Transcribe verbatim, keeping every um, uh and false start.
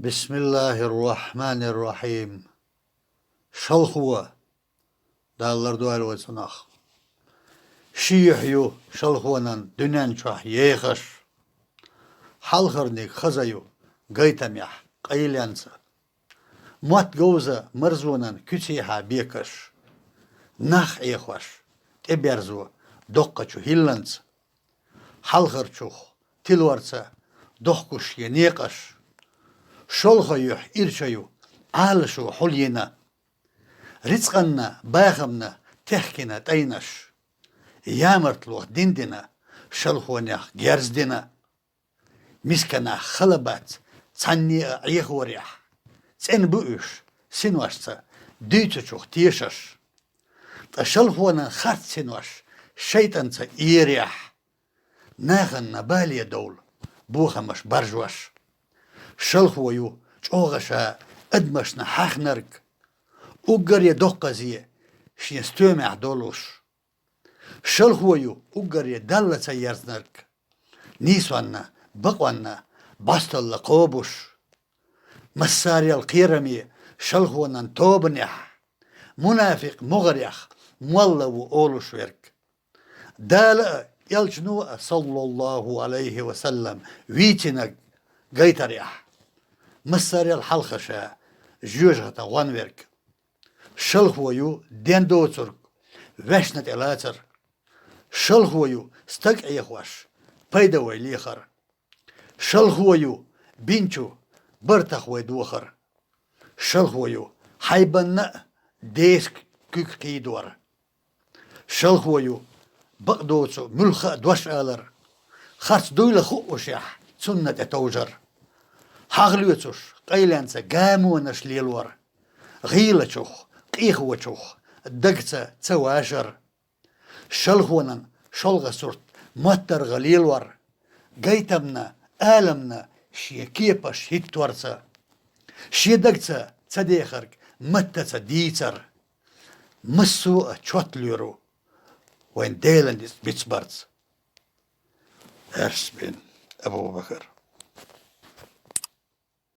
بسم الله الرحمن الرحيم. Шалхо, Дала лардойла вай цунах. Ши юхь ю шалхонан дуьнен чохь ехаш. Хьалхарниг хаза ю гайтамехь къайленца. Мотт говза марзонан куьцехьа бекаш. Нах Ӏехош, тӀеберзо доккхачу хӀилланца. Хьалхарчух тилорца дохкуш я некъаш. Шолха юьхь ирча ю Ӏалашо хьулйина. Рицкъанна, бахамна техкина тӀайнаш. Ямартлох дин дина, шалхонех герз дина. Мисканах хала бац цхьанне а Ӏехорехь. ЦӀена бу уьш синошца дуьйцучух тешаш. Ткъа шалхонан харц синош шайтӀанца эрехь. Нахана бале довла бохамаш баржош. Шалхо ю чӀогӀа ша адамашна хьаьхнарг. Уггаре доккхазе шен стоьмехь долуш. Шалхо ю уггаре Далла ца ерзнарг. Нийсонна, бакъонна бӀосталла кхобуш. Массарел кхераме шалхонан тобанехь. Мунафикъ могӀарех молла ву олуш верг. Дала а, Элчано а, саллаллаху алейхи ва саллам, вийцинарг гайтарехь. Массарел хьалха ша жоьжахатан гӀон верг. Шалхо ю ден доцург, ваьшна тӀе лацар. Шалхо ю стаг Ӏехош, пайда вай лехар. Шалхо ю бинчу бартах вай дохар. Шалхо ю хьайбанна а деска куьг кхийдор. Шалхо ю бакъдоцу муьлхха а дош алар. Харц дуйла хуъушехь, цунна тӀе товжар. ХьагӀлоьцуш къайленца гамонаш лелор. ГӀийлачух, къехочух дагца ца вашар. Шалхонан шолгӀа сурт маттаргӀа лелор. Гайтамна, аламна шен кепаш хӀитторца. Шен дагца ца дехарг маттаца дийцар. Массо а чот лоьру вайн Делан ницкъ бицбарца. Арс бин Абу-Бакар.